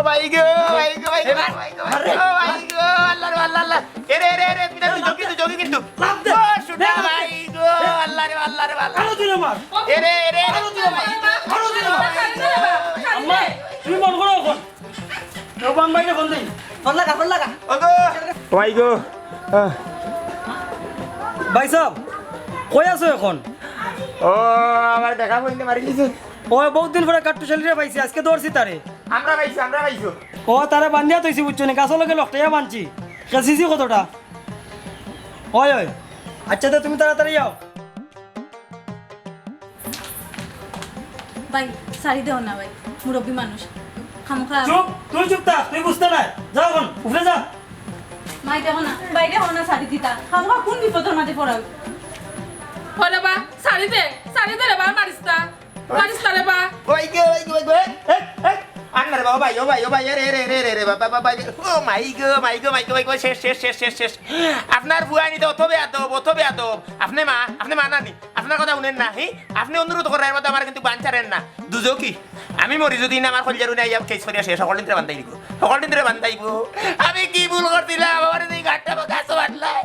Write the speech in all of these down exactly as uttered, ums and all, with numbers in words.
ও ভাই গো, ভাই গো, ভাই গো, ভাই গো, ভাই গো, আল্লাহ রে, আল্লাহ, আল্লাহ। এ রে, এ রে, এ রে, তুই না, তুই জগি, তুই জগি কিন্তু। লাফ দে। ও, সুটা ভাই গো, আল্লাহ রে, আল্লাহ রে, আল্লাহ। আরো জোরে মার। এ রে, এ রে, এ রে, আরো জোরে মার। আরো জোরে মার। আম্মা, তুমি বন্ধ করো এখন। কেউ বাম বাইরে ফোন দেই। ফোন লাগা, ফোন লাগা। ও গো। ভাই গো। আহ। ভাই সাহেব, কই আছো এখন? ও, আমার দেখা হইতে মারি দিছে। ও, বহুত দিন পরে কাট্টু শালিরে পাইছি, আজকে ধরছি তারে। আমরা পাইছি, আমরা পাইছি। ও, তারে বান্ধিয়া থইছি, বুঝছো নি? গাছর লগে লটকাইয়া বানছি। কেসিছি কতটা? ওই, ওই। আচ্ছা, তো তুমি তাড়াতাড়ি যাও। ভাই, ছাড়ি দেও না ভাই, মুরব্বী মানুষ। খামোখা চুপ, তুই চুপ থাক, তুই বুঝতে নাই। যা এখন, উপরে যা। মাই দেখো না, বাইরে হও না, ছাড়ি দিতা। খামোখা কোন বিপদর মাঝে পড়াও? হলে বা, ছাড়ি দে, ছাড়ি দে রে বা, মারিস না। মারিস না রে বা। ওই গো, ওই গো, ওই গো, এই, এই, এই। আন না রে বা, ও ভাই, ও ভাই, ও ভাই, এ রে, এ রে, এ রে, এ রে, বাবা, বাবা, এ রে। ও মাই গো, মাই গো, মাই গো, মাই গো, মাই গো, শেষ, শেষ, শেষ, শেষ, শেষ। আপনার ফুয়া নিতে অত বেয়াদব, অত বেয়াদব। আপনি মা, আপনি মা নানি? আপনার কথা শুনেন না, হি? আপনি অনুরোধ করার মতো আমার কিন্তু বান ছাড়েন না। দুজো কি? আমি মরি যদি না আমার কলজার উনি আইয়া কেস করিয়া শেষ, সকল দিন ধরে বান্ধাই দিব। সকল দিন ধরে বান্ধাইব। আমি কি ভুল করছিলাম? আমার এই গাড়টা গাছ বাঁধলাই।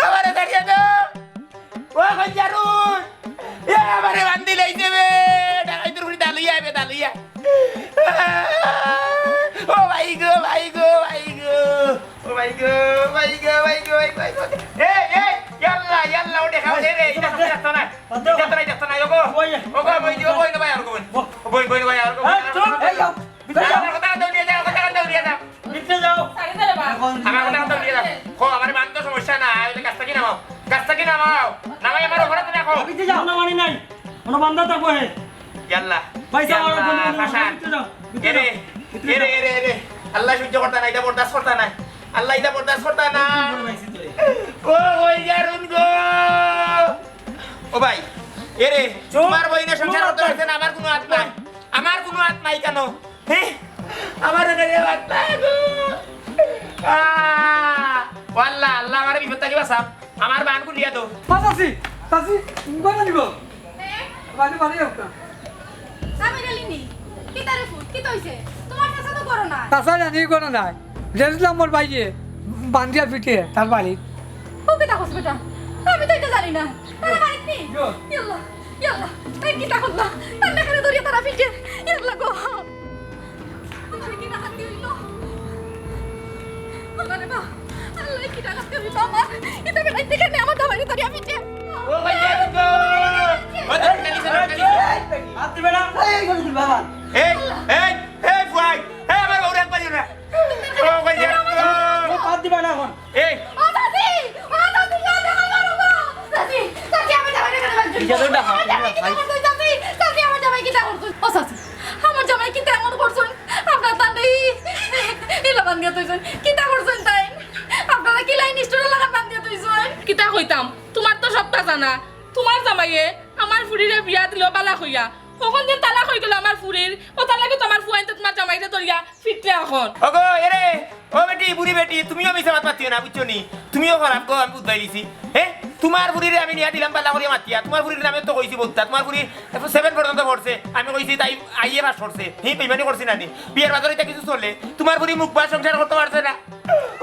আমার ছাড়িয়ে দাও। ও কলজারুন, এ আমারে বান্ধি লইছে বে, ডাকাইতর ফুড়ি দালুইয়া আইবে, দালুইয়া। ও ভাই গো, ভাই গো, ভাই গো। ও ভাই গো, ভাই গো, ভাই গো, ভাই গো, ভাই গো। এই, এই, ইয়াল্লা, ইয়াল্লা, ও দেখা, এই, এই, এই, এটা তো, এটা তো না। বাদ দেও। এটা তো না, এটা তো না, ওগো। ওই, ওগো, ওই, ওই, ওই, ভাই, আর ওগো, ওই। বই, বই, বই, আর ওগো। এই, চুপ। এই, যাও। ভিতরে যাও। আমার কথা, কথা উড়িয়ে যাও, কথা, কথা উড়িয়ে যাও। ভিতরে যাও। ছাড়ি দে রে বা। আমার কথা, কথা উড়িয়ে যাও। কো, আমার বান তো সমস্যা না, ওই গাছ থাকি নামাও। গাছ থাকি নামাও। নামাই আমার ঘরে তো দেখো। ভিতরে যাও। কোনো মানি নাই। কোনো বান্দা থাকবো হে। ইয়াল্লা। ভাই সাহেব, আমার ইয়াল্লা, বন্ধু, বন্ধু, ভাষা। ভিতরে যাও। ভিতরে এরে, যাও। ভিতরে এরে, যাও। এরে, এরে। আল্লাহ সহ্য করতা না, এটা বরদাস্ত করতা না। আল্লাহ এটা বরদাস্ত করতা না। ও, ওই যে অরুণ গো। ও ভাই, এরে, চুপ। তোমার বইনে সংসার করতে পারছে না, আমার কোনো হাত নাই। আমার কোনো হাত নাই কেন? হে? আমার এখানে বাচ্চা গো। আহ, ও আল্লাহ, আল্লাহ, আমার বিপদ থাকি বাঁচাও। আমার বান খুলিয়া দাও। ও চাচি, চাচি, বানা নিব। বানি, বানি হোক না। আমি গেলিনি। কি তারে ফুট? কি তইছে? তোমার চাচা তো করো না। চাচা জানি করো না। রেজ নম্বর বাইয়ে, বান্দিয়া পিঠে, তার বাড়ি। ও কিতা কস বেটা? আমি তো এটা জানি না। তারা বাড়িত নি? ইয়ো। ইয়াল্লা, ইয়াল্লা, তাই কিতা করলা? তার নাকারে ধরিয়া তারা পিঠে। ইয়াল্লা গো। আমার কি না হাতি হইল? আমার বা, আল্লাহ কি না হাতি হইল আমার? এটা বেটা দেখে নে আমার দাবারি ধরিয়া পিঠে। ও ভাই, এই গো। ও দেখো, টেনিস, টেনিস। হাত দিবে না। এই, এই, এই, এই, এই, ফুয়াই। এই, আমার বউরে একবার দিও না। ও ভাই, এই গো। ও, বাদ দিবা না এখন। এই। ও চাচি, ও চাচি, ও দেখো, মারো গো। চাচি, চাচি, আমার জামাইরে কেন মারছো? ইটা তো ডাহা, চাচি, চাচি, চাচি, আমার জামাই কিতা করছো? ও চাচি, আমার জামাই কিতা এমন করছো? আপনারা তানরে ইলা বান্ধিয়া থইছইন। কিতা করছইন তাইন? আপনারা কিলা নিষ্ঠুর লাখান বান্ধিয়া থইছইন? কিতা কইতাম? তোমার তো সবটা জানা। তোমার জামাইয়ে আমার ফুরিরে বিয়া দিল বালা কইয়া। কখন যে তালাক হই গেল আমার ফুরির, ও তার লাগি তো আমার ফুয়াইন্তে তোমার জামাইরে ধরিয়া ফিরতে এখন। ওগো, এরে, ও বেটি, বুড়ি বেটি, তুমিও মিছা মাত মাতিও না, বুঝছো নি? তুমিও খারাপ গো, আমি বুঝাই দিছি। হে? তোমার ফুরিরে আমি নিয়া দিলাম বালা করিয়া মাতিয়া, তোমার ফুরির নামে তো কইছি বউতা, তোমার ফুরি সেভেন পর্যন্ত পড়ছে, আমি কইছি তাই আইএ পাস করছে, হি বেইমানি করছি না নি? বিয়ার বাজারে এটা কিছু চলে, তোমার ফুরি মুখ বাস সংসার করতে পারছে না।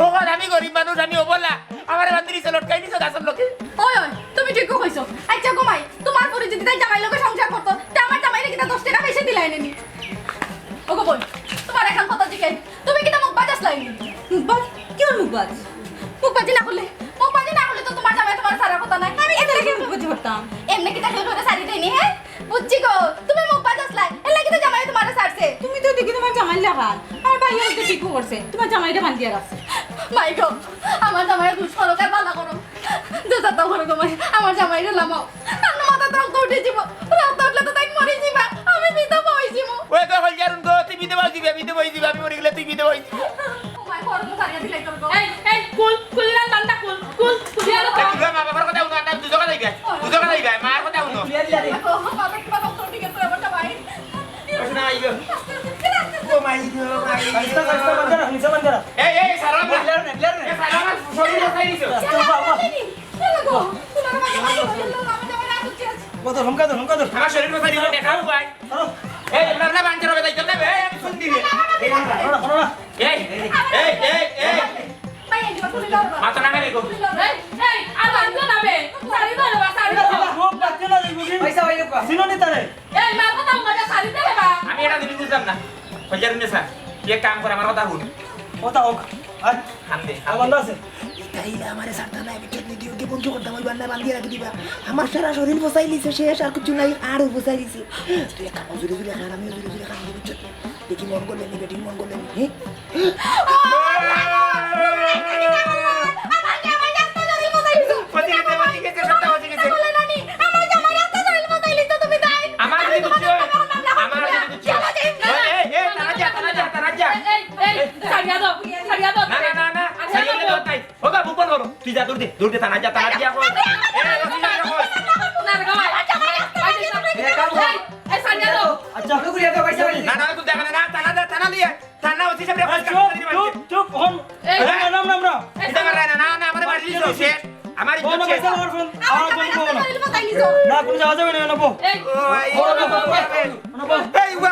ওগো, আমি গরিব মানুষ, আমি অবলা, আমারে বান্দিরিছে লটকাই দিছে গাছর লগে। ওই, ওই, তুমি ঠিকই কইছো। আচ্ছা, ঘুমাই। তোমার ফুরি যদি তাই জামাইর লগে সংসার করতো, তে আমার জামাইরে কিতা দশ টেকা বেশি দিলাইনে নি? ওগো বইন, তোমার একখান কথা জিকাই, তুমি কিতা মুখবাজ আছলাইনে নি? মুখবাজ? কিওর মুখবাজ? মুখবাজি না করলে, মুখবাজি না করলে তো তোমার জামাই তোমার ছাড়ার কথা নায়। আমি এমনে কিতা মুখবাজি করতাম? এমনে কিতা খেয়ে করে ছাড়ি দেয়নি, হে? বুঝছি গো, তুমি মুখবাজ আছলায়, এর লাগি তো জামাই তোমারে ছাড়ছে। তুমি তো দেখি তোমার জামাইর লাখান। আমার ভাইয়ে তো ঠিকই করছে, তোমার জামাইরে বান্ধিয়া রাখছে। মাই গো, আমার জামাইরে দুষ করো, কার বালা করো। যে যাতা করো গো মাই, আমার জামাইরে লামাও। তার মাথাত রক্ত উঠি যিবো। রক্ত উঠলে তো তাই মরি যিবা। আমি বিধবা অই যিমু। ওই গো, হলজারুন গো, তুই বিধবা অই যিবে, বিধবা অই যিবে, আমি মরি গেলে তুই বিধবা অই যিবে। ও মাই, ঘর তো ছাড়িয়া দিলাই তোর গো। এই, এই, কুল, কুল না, বান্দা কুল, কুল, কুল দিয়া দাও। এই, তুই মা বাবার কথা হুনো না, দুজো কথা যাইবে, দুজো কথা যাইবে, মার কথা হুনো। দেখো, বাবা কিবা রক্ত উঠি গেছে, আমার জামাই। ওই শোনা, আই গো। ও মাই গো, মাই গো। আস্তে, আস্তে, বান্দা রাখ, নিচে বান্দা রাখ। এই, এই, সারা আমার, নিলার না, নিলার না। এই, সারা আমার শরীর বসাই দিছো। আস্তে, বাবা। কত, হুমকা দে, হুমকা দে। আমার শরীর বসাই দিছো, দেখাও ভাই। ধরো। এই, আপনার না বাঞ্চার হবে, তাই তো না, এই, আমি শুন দিবি। এই, আমরা। হুনো নি তারে? এই মার কথা মজা শাড়ি দে বা। আমি এটা জিনিস বুঝলাম না। হইয়ার উনি স্যার, এক কাম কর, আমার কথা হুন। কথা হোক। আর হান্দে, আর বন্ধ আছে? তাইলে আমারে ছাড়তা না, বুঝছত নি? দিওকে বন্ধ করতাম, ওই বান্না বান্ধিয়া রাখি দিবা। আমার সারা শরীর ফসাই লিছে শেষ, আর কিছু নাই, আরো ফসাই লিছে। তুই এক কাম কর, জোরে জোরে খান, আমিও জোরে জোরে খান, বুঝছত নি? দেখি মন করলে নি, বেটিং মন করলে নি, হ্যাঁ? আমার জামাই রাস্তা ধরে বসাই দিছো। বসে গেছে, বসে গেছে, সবটা বসে গেছে। বলে নানি, আমার জামাই রাস্তা ধরে বসাই দিছো তুমি তাই। আমার যদি বুঝছো, আমার যদি বুঝছো। এই, এই, এই, তারা যা, তারা যা, তারা যা। এই, এই, এই, ছাড়িয়া দাও, ছাড়িয়া দাও। না, না, না, না, আর ছাড়িয়া দাও। দাও তাই। ও বাবু, ফোন করো। তুই যা, দৌড় দে, দৌড় দে, থানা যা, থানা যা, কই। এই, ওসি যা, কই। না, রে, ভাই। এই, এই, ছাড়িয়া দাও। আচ্ছা। না, না, তুই দেখা না, না, থানা যা, থানা লিয়ে। থানা ওসি সাহেব এই, রেফারেন্স চুপ, কার্ড চুপ, চুপ, হন। এই, এই, না, না, না, না। এটা আমার না, না, না, আমার বাড়ি দিছে, শেষ। আমার ইজ্জত শেষ। আমার ফোন, আমার ফোন করবো না। না, কোনো যাওয়া যাবে না, না, বউ। ও, এই, বউ, বউ, বউ, বউ। বউ, বউ। এই, উবা,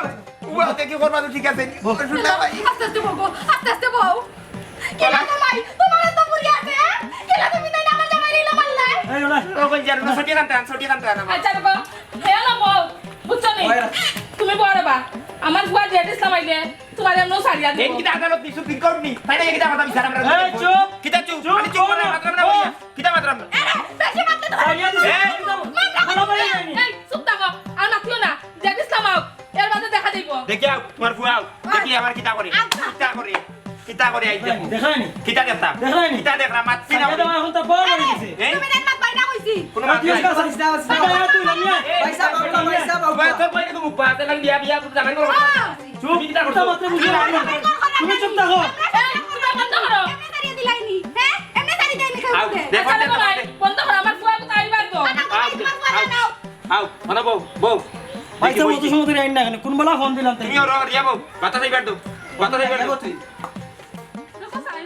উবা, দেখি করবা তো ঠিক আছে। বউ। শুন না, ভাই। আস্তে আস্তে বউ, আস্তে আস্তে বউ। কেলা তো ভাই, তোমার তো পুরি আছে, হ্যাঁ? কেলা তুমি তাই না আমার জামাই রইল মারলাই? এই, ওলা। ও, কোন জানো? ছুটি কান্তা, ছুটি কান্তা না। আচ্ছা, রে বউ, হে না বউ, বুঝছো নি? ওই রে। তুমি বড় বা, আমার ফুয়া জেড ইসলাম আইলে, তোমার এমন সারিয়া দিব। এই কিতা আদালত নি, সুপ্রিম কোর্ট নি? তাই না, এই কিতা কথা বিচার আমরা এই, চুপ। কিতা চুপ? চুপ, আমি চুপ করে চুপ। মাতলাম না, বইয়া। কিতা মাতলাম না? আরে, বেশি মাতলে তো সারিয়া দিছে। এই, মাতলাম না। এই, চুপ থাকো। আর মাতিও না। জেড ইসলাম আও। এর বাদে দেখা যাইব। দেখি আও, তোমার ফুয়া আও। দেখি আবার কিতা করে। আচ্ছা। কিতা করে? কিতা করে আই দেখো। দেখায়নি। কিতা দেখতাম? দেখায়নি। কিতা দেখলাম? মাতছি না। সারিয়া দেওয়া এখন তো বড় হয়ে গেছে। এই? তুমি দেখ মাত বাইনা কইছি। কোনো মাত নাই। আচ্ছা, আচ্ছা, আচ্ছা। এই, ভাই সাহেব, ভাই সাহেব, ভাই সাহেব। তোর বইনে তো মুখ পাতে লাগে বিয়া, বিয়া, তুই জামাই করো। হ্যাঁ। চুপ, তুমি কিতা করছো? মাত্র বুঝি না। তুমি চুপ থাকো। এই, তুমি বন্ধ করো। এমনি তাড়িয়ে দিলাইনি, হ্যাঁ? এমনি তাড়িয়ে দেয়নি আও, কাউকে। দেখো, আচ্ছা, দেখো, ভাই, দেখো। বন্ধ করো, আমার ফুয়া তো তাই বার তো। আও, আও, আও, মানে বউ, বউ। ভাই, দেখি তো বউ অত কি? সময় ধরে আইন না কেন? কোন বেলা ফোন দিলাম তাই? তুমি ওরা রিয়া বউ, কথা নেই বার দাও। কথা নেই বার দাও। দেখো, স্যার।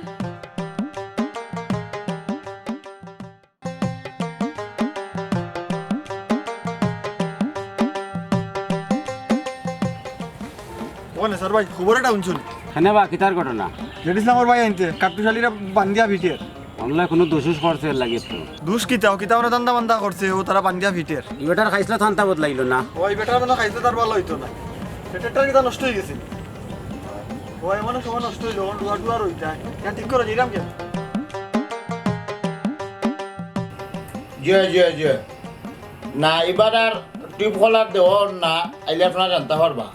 ওখানে স্যার ভাই, খবর এটা শুনছুন। কেনে বা, কিতার ঘটনা? জেড ইসলামর ভাই আনতে, কাট্টুশালীরা বান্দিয়া ফিটের। অনলাইন কোনো দুষ উষ করছে এর লাগি তো। দুষ কিতা, ও কিতা ওরা ধান্দা বান্দা করছে, ও তারা বান্দিয়া ফিটের। ই বেটার খাইছলা থান্তা বদলাইলো না। ও, ই বেটার মানে খাইছলা তার ভালো হইতো না। পেটেরটা কিতা নষ্ট হয়ে গেছে। ও, এমন সময় নষ্ট হইলো, ওর ডুয়া ডুয়া রইতা। ইয়া ঠিক করো, যাইরাম কেন? জি, জি, জি। না, এবার আর টিউব খোলার দেওয়ার না, আইলে আপনারা জানতে পারবা।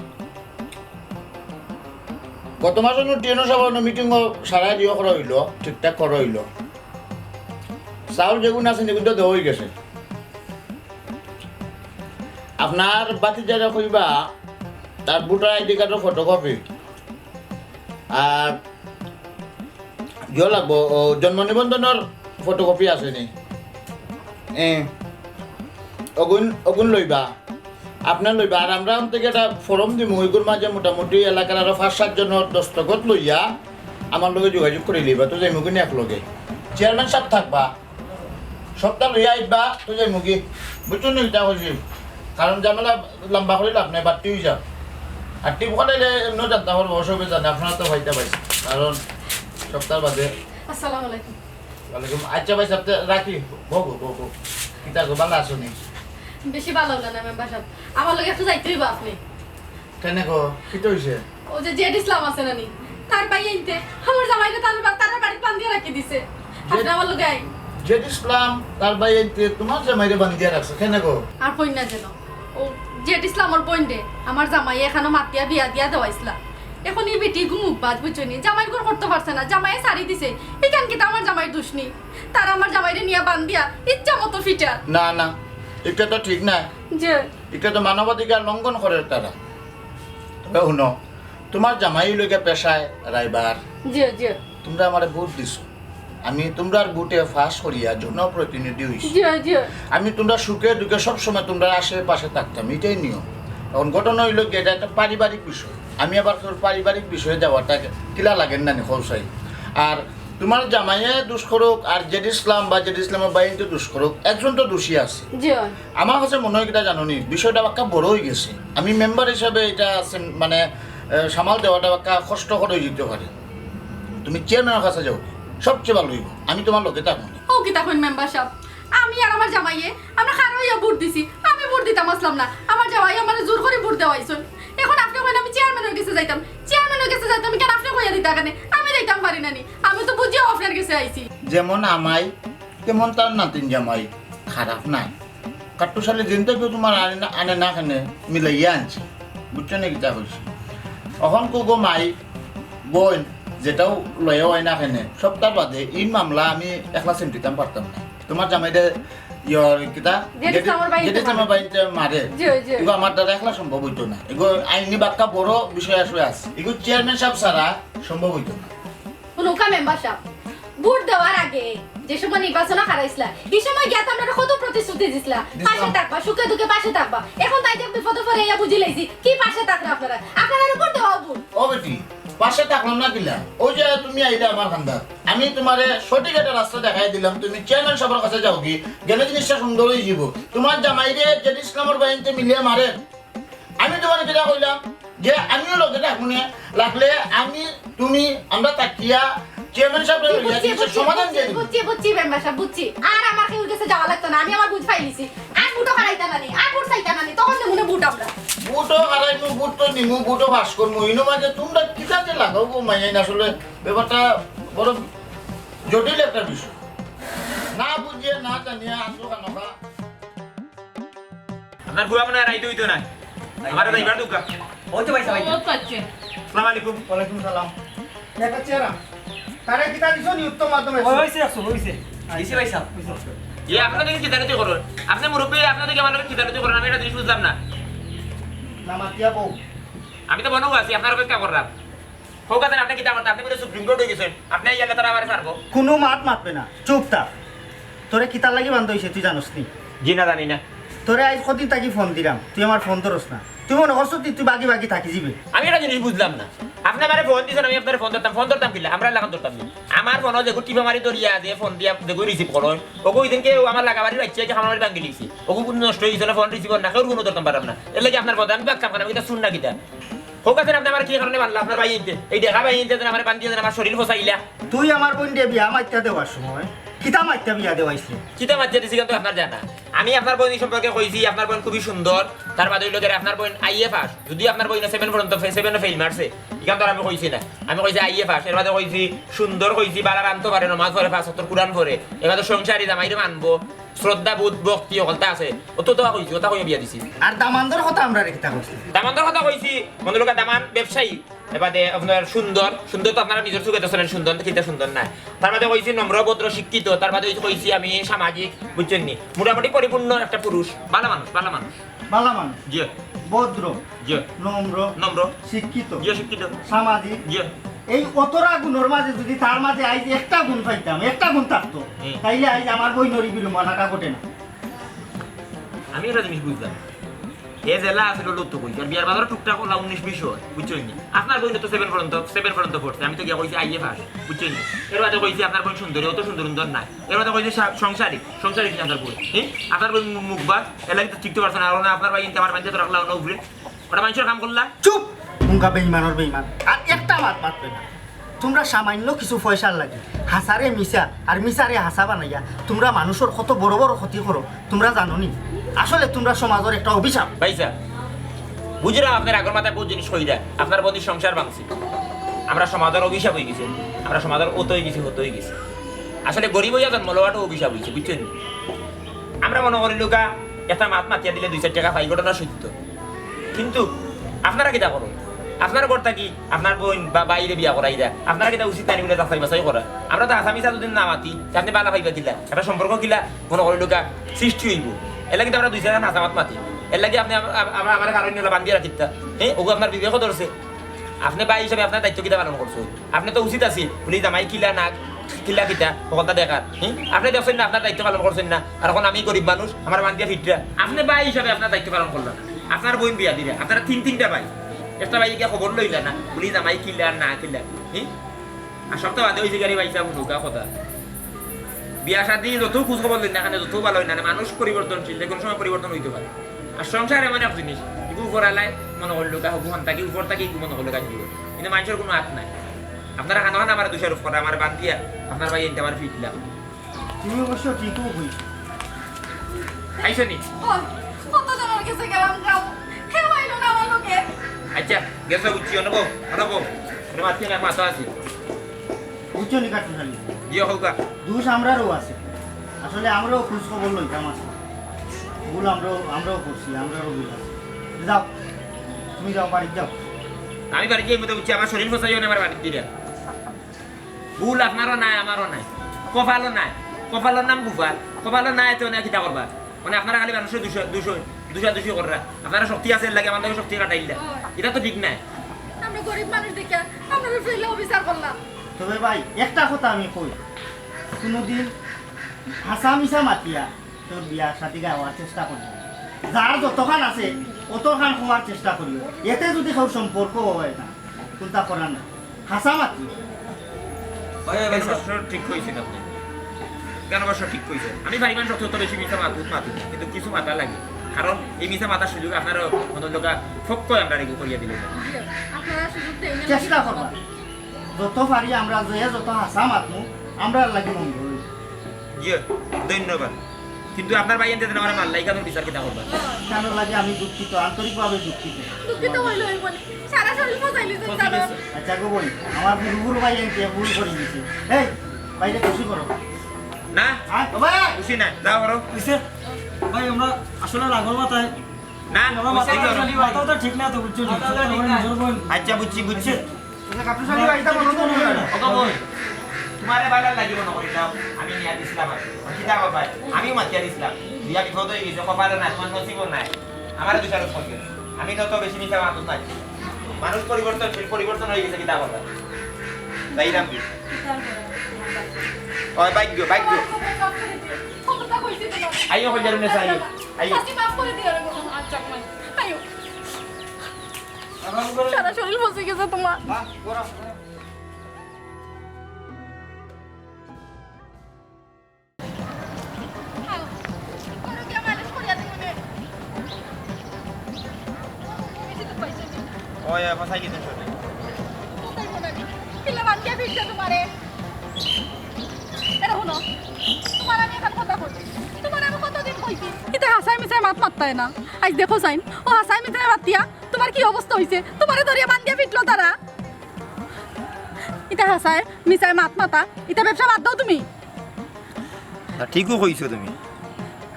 গত মাসে নু টিএনও সভা নু মিটিংও সারা দিও করা হইলো, ঠিকঠাক করা হইলো। চাউল যেগুন আছে, নিগুন তো দেওয়া হয়ে গেছে। আপনার বাতি যারা কইবা, তার ভোটার আইডি কার্ডের ফটোকপি। আর ইয়ে লাগবো, ও, জন্ম নিবন্ধনর ফটোকপি আছে নি? এ, অগুন, অগুন লইবা। আপনার লইবা। আর আমরা অন থেকে একটা ফর্ম দিমু, ওইগুর মাঝে মোটামুটি এলাকার আরো পাঁচ সাত জনের দস্তখত লইয়া আমার লগে যোগাযোগ করে লইবা, তো যাইমু কিনা এক লগে। চেয়ারম্যান সাহেব থাকবা। সবটা লইয়া আইবা, তো যাইমু কি? বুঝছো নি, ইটা কইছি। কারণ ঝামেলা লম্বা করি লাভ নাই, বাড়তি হয়ে যাও। আর টিপ করাইলে এমনিও জানতে পারবো, অসুবিধা নেই, আপনারা তো পাইতা পাইছে। কারণ সপ্তাহ বাদে। আসসালামু আলাইকুম। ওয়ালাইকুম। আচ্ছা ভাই সাহেব, তে রাখি। বউ, বউ, বউ, বউ। কিতা গো, ভালো আছো নি? বেশি ভালো হলো না, মেম্বার সাহেব। আমার লগে একটু যাইতে হইব আপনি। কেনে গো? কিতা হইছে? ও যে জেড ইসলাম আছে না নি? তার ভাই আনতে আমার জামাইরে তার বা-, তার বাড়িত বান্ধিয়া রাখি দিছে। জেড-, আপনি আমার লগে আইন। জেড ইসলাম তার ভাই আনতে তোমার জামাইরে বান্ধিয়া রাখছে। কেনে গো? আর কইন না যেন। ও জেড ইসলামর বইনরে আমার জামাই এখানো মাতিয়া বিয়া দিয়া দেওয়াইছলা। এখন ই বেটি ঘুমুক বাজ, বুঝছো নি? জামাইর ঘর করতে পারছে না, জামাইয়ে সারি দিছে। ইখান কিতা আমার জামাইর দুষ নি? তারা আমার জামাইরে নিয়া বান্ধিয়া ইচ্ছা মতো ফিটার। না, না, ইটা তো ঠিক না। জি। ইটা তো মানবাধিকার লঙ্ঘন করের তারা। তবে হুনো, তোমার জামাই লইগা পেশায় রাইবার। জি, জি। তোমরা আমারে ভোট দিছো। আমি তোমরার ভোটে পাস করিয়া জনপ্রতিনিধি হইছি। জি, জি। আমি তোমরা সুখে দুঃখে সবসময় তোমরা আশেপাশে থাকতাম, এটাই নিয়ম। এখন ঘটনা হইল কি, এটা একটা পারিবারিক বিষয়। আমি আবার তোর পারিবারিক বিষয়ে যাওয়াটা কিলা লাগের না নি, কও চাই। আর তোমার জামাইয়ে দুষ করুক, আর জেড ইসলাম বা জেড ইসলামের বাইনতে দুষ করুক, একজন তো দোষী আছে। জি। আমার কাছে মনে হয় কিতা জানো নি, বিষয়টা বাক্কা বড় হয়ে গেছে। আমি মেম্বার হিসাবে এটা আছে, মানে, আহ, সামাল দেওয়াটা বাক্কা কষ্টকর হয়ে যেতে পারে। তুমি চেয়ারম্যানের কাছে যাও, সবচেয়ে ভালো হইব। আমি তোমার লগে থাকবো। ও কিতা কইন মেম্বার সাহেব, আমি আর আমার জামাইয়ে আমরা খাড়া হইয়া ভোট দিছি, আমি ভোট দিতাম আছলাম না, আমার জামাই আমারে জোর করি ভোট দেওয়াইছইন। এখন আপনে কইন আমি চেয়ারম্যানর গেছে যাইতাম, চেয়ারম্যানর গেছে যাইতাম, কেনে আপনে কইয়া দিতা কেনে? আমি যাইতাম পারি না নি, আমি তো বুঝিয়া আপনার গেছে আইছি। যেমন আমাই তেমন তার নাতিন জামাই, খারাপ নায়। কাট্টু শালি দিন তো তোমার আনে না, আনে না কেনে, মিলাইয়া আনছি, বুঝছো নি কিতা কইছি? অখন কো গো মাই, বইন, যেটাও লয়া অয় না কেনে, সবটার বাদে ই মামলা আমি একলা চিন্তিতাম পারতাম না। তোমার জামাইরে ইয়র কিতা? জেড ইসলামর বাইনতে জেড ইসলামর মারে। বাইনতে মারে। জি, জি। এগু আমার দ্বারা একলা সম্ভব অইতো না। এগু আইনি বাক্কা বড় বিষয় আসলে আছে। এগু চেয়ারম্যান সাব ছাড়া সম্ভব অইতো না। হুনুক্কা মেম্বার সাব, ভোট দেওয়ার আগে যে সময় নির্বাচন হারাইছলা, ই সময় গিয়া তো আপনারা কত প্রতিশ্রুতি দিছলা, দিছলাম। পাশে থাকবা, সুখে দুঃখে পাশে থাকবা। এখন তাই যে বিপদে পড়ে ইয়া বুঝি লাইছি, কি পাশে থাকরা আপনারা? আপনারা ভোট দেওয়া ভোট। ও বেটি, পাশে থাকলাম না কিলা? ওই যে তুমি আইলা আমার খান্দাত, আমি তোমারে সঠিক একটা রাস্তা দেখাই দিলাম, তুমি চেয়ারম্যান সাবর কাছে যাওগি, গেলে জিনিসটা সুন্দর অই যিবো। তোমার জামাইরে জেড ইসলামর বাইনতে মিলিয়া মারে, আমি তোমারে যেটা কইলাম যে আমিও লগে থাকমু নে, লাগলে আমি তুমি আমরা থাকিয়া চেয়ারম্যান সাবরে জি, লইয়া বুঝছি, জিনিসের বুঝছি, সমাধান বুঝছি, দিয়ে দিবো। বুঝছি, বুঝছি, মেম্বার সাব, বুঝছি। আর আমার কেউর গেছে যাওয়া লাগতো না, আমি আমার বুঝ পাইলিছি। আর ভোটও হারাইতা না নি, আর ভোট চাইতা না নি, তখন নিমুনে ভোট আমরা। ভোটও হারাইমু, ভোট তো নিমু, ভোটও পাস করমু। ইনো মাঝে তোমরা কিতা যে লাগাও গো মাইয়াইন, আসলে ব্যাপারটা বড় জটিল একটা বিষয়। না বুঝিয়া না জানিয়া আসো খানোখা। আপনার বুয়া মনে হয় রাইত অইতো না। আমারে যাইবার দুকা। ওই তো ভাই সাহেব। ও তো আছে। আসসালামু আলাইকুম। ওয়ালাইকুম সালাম। একটা চেহারা। তারে কিতা দিছো নি উত্তম মাধ্যমে? ওই হইছে, একশো হইছে। দিছি ভাই সাহেব। ইয়ে, আপনারা দেখি কিতারতি করুন। আপনি মুরব্বী, আপনারা দেখি আমার লগে কিতারতি করুন। আমি একটা জিনিস বুঝলাম না। না, মাতিয়া বউ। আমি তো বনও আছি, আপনার অপেক্ষা করলাম। হোক আছে, আপনি কিতা করতে? আপনি বলে সুপ্রিম কোর্ট হয়ে গেছেন। আপনি এই এলাকাতে আমারে ছাড়বো। কোনো মাত মাতবে না, চুপ থাক। তোরে কিতার লাগি বান্ধা হইছে তুই জানোস নি? জি না, জানি না। তোরে আইজ কদিন থাকি ফোন দিলাম, তুই আমার ফোন ধরস না। তুই মনে করছ তুই, তুই বাগি বাগি থাকি যিবে। আমি একটা জিনিস বুঝলাম না, আপনি আমারে ফোন দিছেন, আমি আপনারে ফোন ধরতাম, ফোন ধরতাম কিলা? আমরা লাগান ধরতাম নি। আমার ফোনও যে টিপা মারি ধরিয়া যে ফোন দিয়া যেগু রিসিভ করইন, ওগু ওই দিনকে আমার লাগাবাড়ির বাচ্চা কি আমার বাড়ি ভাঙ্গি লিছি, ওগু কোনো নষ্ট হয়ে গেছে না, ফোন রিসিভ না, কেউ কোনো ধরতাম পারলাম না। এর লাগি আপনার ফোন আমি বাক্কা খান, আমি এটা শুন না কিতা? হোক আছে, আপনি আমার কি কারণে বানলা? আপনার ভাই ইনতে, এই দেখা ভাই ইনতে যেন আমার বান্ধিয়ে যেন আমার শরীর ফসাইলা। তুই আমার বোন দিয়ে বিয়া মাইতা দেওয়ার সময় কিতা মাইতা বিয়া দেওয়াইছে? কিতা মাইতা দিছি কিন্তু আপনার জানা। আমি আপনার বোন সম্পর্কে কইছি, আপনার বোন খুবই সুন্দর। তার বাদে হইলো গিয়ে আপনার বোন আইএ পাস, যদিও আপনার বোন সেভেন পর্যন্ত ফে-, সেভেনে ফেইল মারছে, ইখান তো আর আমি কইছি না। আমি কইছি আইএ পাস, এর বাদে কইছি সুন্দর, কইছি বালা রানতো পারে, নমাজ পড়ে, পাঁচ ওয়াক্ত কোরআন পড়ে, এর বাদে সংসারী, জামাইরে মানবো, শ্রদ্ধা, বোধ, ভক্তি, হকলতা আছে। অত তো কইছি, অতা কইয়া বিয়া দিছি। আর দামান্দর কথা আমরা রেখে তা কইছি। দামান্দর কথা কইছি, মনে লোকা দামান ব্যবসায়ী, এবারে আপনার সুন্দর, সুন্দর তো আপনারা নিজের চোখে দেখছেন সুন্দর, কিন্তু সুন্দর না। তার বাদে কইছি নম্র, ভদ্র, শিক্ষিত, তার বাদে কইছি আমি সামাজিক, বুঝছেন নি? মোটামুটি পরিপূর্ণ একটা পুরুষ, ভালা মানুষ, ভালা মানুষ। ভালা মানুষ। জি। ভদ্র। জি। নম্র। নম্র। শিক্ষিত। জি, শিক্ষিত। সামাজিক। জি। এই অতরা গুণর মাঝে যদি তার মাঝে আইজ একটা গুণ পাইতাম, একটা গুণ থাকতো, হুম। তাইলে আইজ আমার বইনর ই বিড়ম্বনাটা ঘটে না। আমি একটা জিনিস বুঝলাম, এ জেলা আছিল লুপ্ত কই, আর বিয়ার বাজারও টুকটাক ওলা উনিশ বিশ হয়, বুঝছো নি? আপনার বইন তো সেভেন পর্যন্ত, সেভেন পর্যন্ত পড়ছে, আমি তো গিয়া কইছি আইএ পাস, বুঝছো নি? এর বাদে কইছি আপনার বইন সুন্দরী, অত সুন্দর সুন্দর নাই। এর বাদে কইছি সা-, সংসারী, সংসারী কিনা আপনার বইন, হ্যাঁ? আপনার বইন মু-, মুখবাস, এর লাগি তো টিকতে পারছে না, আর না আপনার ভাই ইনতে আমার বাড়িতে তো রাখলা অন্য উপরে, ওটা মানুষের কাম করলা। চুপ! মুঙ্গা বেইমানর বেইমান, আর একটা মাত মাতবে না। তোমরা সামান্য কিছু পয়সার লাগি হাসারে মিছা আর মিছারে হাসা বানাইয়া তোমরা মানুষের কত বড় বড় ক্ষতি করো, তোমরা জানো নি? আসলে তোমরা সমাজের একটা অভিশাপ। ভাই সাহেব, বুঝলাম আপনার আগর মাথায় বহুত জিনিস কইরা, আপনার বন্ধুর সংসার ভাঙছে। আমরা সমাজের অভিশাপ হয়ে গেছে, আমরা সমাজের অত হয়ে গেছি, হত হয়ে গেছি। আসলে গরিব হইয়া জন্ম লওয়াটা অভিশাপ হয়েছে, বুঝছেন? আমরা মনে করি লোকা একটা মাত মাতিয়া দিলে দুই চার টাকা পাই, ঘটনা সত্য। কিন্তু আপনারা কিতা করো? আপনার ঘর থাকি আপনার বইন বা বাইরে বিয়া করাই দেয়, আপনারা কিতা উচিত নানি বলে যাচাই বাছাই করা? আমরা তো আসামি যতদিন না মাতি, তে আপনি বালা পাইবা কিলা? একটা সম্পর্ক কিলা মনে করি লোকা সৃষ্টি হইব। এর লাগি তো আমরা দুই চার হাজার নাচামাত মাতি। এর লাগি আপনি আম-, আম-, আমরা আমার কারণ নিয়ে বান্ধিয়ে রাখিতা। হ্যাঁ, ওগু আপনার বিবেকও ধরছে। আপনি ভাই হিসাবে আপনার দায়িত্ব কিতা পালন করছো? আপনি তো উচিত আছে, বলি জামাই কিলা না, কিলা কিতা, কথা দেখার। হ্যাঁ, আপনি দেখছেন না, আপনার দায়িত্ব পালন করছেন না। আর এখন আমি গরিব মানুষ, আমার বান্ধিয়া ফিটরা। আপনি ভাই হিসাবে আপনার দায়িত্ব পালন করলেন না। আপনার বইন বিয়া দিলে, আপনারা তিন তিনটা ভাই, একটা ভাই গিয়া খবর লইলা না, বলি জামাই কিলা না কিলা। হ্যাঁ, আর সপ্তাহ বাদে হয়েছে গাড়ি ভাই সাহেব, হুনুকা কথা। বিয়া শাদি যত খোঁজ খবর লই না কেন, যত ভালো হয় না, মানুষ পরিবর্তনশীল, যে কোনো সময় পরিবর্তন হইতে পারে। আর সংসার এমন এক জিনিস, এগু উপর আলায় মনে করলো গা হবু হান থাকি, উপর থাকি এগু মনে করলো গা দিব। কিন্তু মানুষের কোনো হাত নাই। আপনারা খানো খান আমার দোষারোপ করা, আমার বান্ধিয়া, আপনার ভাই এনতে আমার ফিটলা। তুমি অবশ্য ঠিকও কইছো। আইসো নি? ও, কত জন গেছে গেলাম গাও। হে আইলো না আমার লগে। আচ্ছা, গেছে বুঝছি, অনো বউ, অনো বউ। অনো মাতছি না, মাথা আছে। বুঝছো নি কাটুন খালি? জি, হোক গা। দোষ আমরারও আছে। আসলে আমরাও খোঁজ খবর লইতাম আছে। ভুল আমরাও, আমরাও করছি, আমরারও ভুল আছে। যাও, তুমি যাও, বাড়িত যাও। আমি বাড়িত যাই, মতো বুঝছি, আমার শরীর ফসাইও না আমার বাড়িত দিলে। ভুল আপনারও নাই, আমারও নাই, কপালও নাই। কপালর নাম গোপাল, কপালও নাই, তো না কিতা করবা? মানে আপনারা খালি মানুষের দুশো, দুশো, দুষাদুষি কররা। আপনারা শক্তি আছে, এর লাগি আমার লগে শক্তি খাটাইলা। এটা তো ঠিক নাই। আমরা গরিব মানুষ দেখে আমরা ফেলে অবিচার করলাম। তবে ভাই, একটা কথা আমি কই, কোনোদিন হাছা মিছা মাতিয়া তোর বিয়া শাদি গাওয়ার চেষ্টা করিও। যার যতখান আছে, অতখান হওয়ার চেষ্টা করিও। এতে যদি কেউ সম্পর্ক হয় না, কোনটা করার না। হাছা মাতি। ভাই, ভাই, কেন ভাই, অবশ্য ঠিক কইছেন আপনি। কেন অবশ্য ঠিক কইছেন। আমি ভাই মানুষ অত বেশি মিছা মাতুত মাতুত, কিন্তু কিছু মাতা লাগে। কারণ এই মিছা মাতার সুযোগ আপনারা মনে লোকা ফক্ক আমরা রেগে করিয়া দিলে। আপনারা সুযোগ দেন না। চেষ্টা করবা। যত পারি আমরা যে যত হাছা মাতমু, আমরা লাগি মঙ্গল হইব। জি, ধন্যবাদ। কিন্তু আপনার ভাই এনতে আমার মারলাই কেন বিচার কিতা করবা? কেন লাগে আমি দুঃখিত, আন্তরিকভাবে দুঃখিত। দুঃখিত হইলে হইব না। সারা শরীর ফসাইলি যে ফসি জানো। গেছে। আচ্ছা গো বোন, আমার হুরু হুরু ভাই এনতে ভুল করে দিছে। এই, বাইরে খুশি করো। না, আয়, বাবা। খুশি না, যাও করো। কিসে? ভাই, আমরা আসলে রাগর মাথায় না, আমার মাথা ঠিক আছে। মাথা তো ঠিক না তো, বুঝছো? ঠিক আছে, আমার নিজের বোন। আচ্ছা, বুঝছি, বুঝছি। আচ্ছা, কাটু শালি, এটা বন্ধ করো না। ওগো বোন, তোমারে বালার লাগি মনে করি না, আমি নিয়া দিছিলাম আর কি। কিতা করবায়? আমিও মাতিয়া দিছিলাম। বিয়া বিপদ হয়ে গেছে, কপালে নাই, তোমার নসিবও নাই। আমারে দুষারোপ করবে। আমি তত বেশি মিছা মাতুত নাই। মানুষ পরিবর্তনশীল, পরিবর্তন হয়ে গেছে, কিতা করবায়? যাইলাম কি? ওই ভাগ্য, ভাগ্য। আইও, হয়ে যাবে না, আইও। আইও। আচ্ছা, আম্মা, আইও। সারা শরীর ফসি গেছে তোমার। ওই, ওই, ফসাই গেছে শরীর। কোথায় মনে নেই? কিলা বাদ দিয়া ফিরছে তোমারে? এটা হুনো, তোমার আমি এখন কথা কই। তোমার আমি কতদিন কইছি? ইতা হাছায় মিছায় মাত মাততায় না। আইজ দেখো চাইন, ও হাছায় মিছায় মাতিয়া তোমার কি অবস্থা হইছে? তোমারে ধরিয়া বান্ধিয়া ফিটলো তারা। ইতা হাছায় মিছায় মাত মাতা, ইতা ব্যবসা বাদ দাও তুমি। না, ঠিকও কইছো তুমি,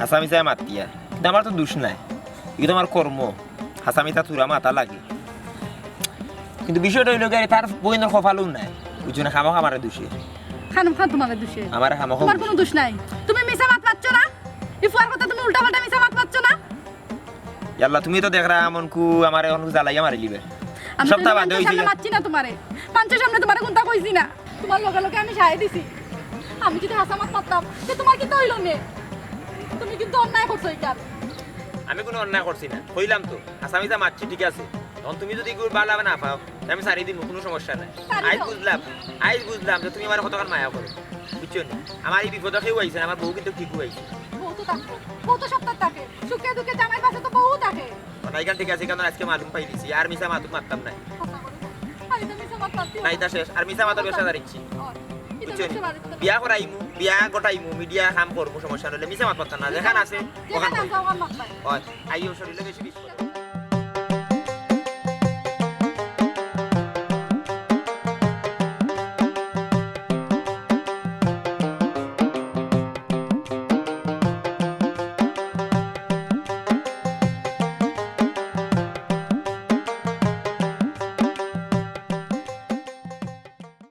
হাছা মিছায় মাতিয়া। কিন্তু আমার তো দুষ নাই, ইগু তো আমার কর্ম। হাছা মিছা থুড়া মাতা লাগে। কিন্তু বিষয়টা হইল কি, তার বইনের কপালও নাই, বুঝছো না, খামোখা আমারে দুষে। খামোখা তোমারে দুষে? আমারে খামোখা তোমার দুষে। কোনো দুষ নাই। তুমি মিছা মাত মাতছো না, ই ফুয়ার কথা তুমি উল্টা পাল্টা মিছা মাত মাতছো না। ইয়াল্লা, তুমি তো দেখরা এমন কু আমারে অখন জ্বালাইয়া মারিলিবে। আমি তো সবটা বাদে মানুষের সামনে মাতছি না তোমারে, মানুষের সামনে তোমারে কোনটা কইছি না। তোমার লগে লগে আমি সায় দিছি। আমি যদি হাছা মাত মাততাম, তে তোমার কিতা হইল নে? তুমি কিন্তু অন্যায় করছো ইখান। আমি কোনো অন্যায় করছি না, কইলাম তো, হাছা মিছা মাতছি, ঠিক আছে। এখন তুমি যদি ইগুর বালা না পাও, তে আমি ছাড়ি দিমু, কোনো সমস্যা নাই। ছাড়ি আইজ দাও। বুঝলাম, আইজ বুঝলাম যে তুমি আমারে কতখান মায়া করো, বুঝছো নি? আমার এই বিপদে কেউ আইছে না, আমার বউ কিন্তু ঠিকও আইছে। বউ তো থাকবো, বউ তো সপ্তাহ থাকে, সুখে দুঃখে জামাইর পাশে তো বউ থাকে। না, ইখান ঠিক আছে, ইখান আজকে মালুম পাই দিছি, আর মিছা মাতুত মাততাম না। হাছা করে। আর ইতা মিছা মাত মাতছি না, না। ইতা শেষ, আর মিছা মাতুর ব্যবসা দাঁড়িয়েছি। ও, ইতা বুঝছো নি? ব্যবসা দাঁড়িয়েছি। বিয়া করাইমু, বিয়া গটাইমু, মিডিয়া কাম করমু, সমস্যা নইলে মিছা মাত মাততাম না, যেখান আছে, যেখান ওখান আছে, কই। ওখান মাত পাই। হয়, আইও শরীরে বেশি বিষ।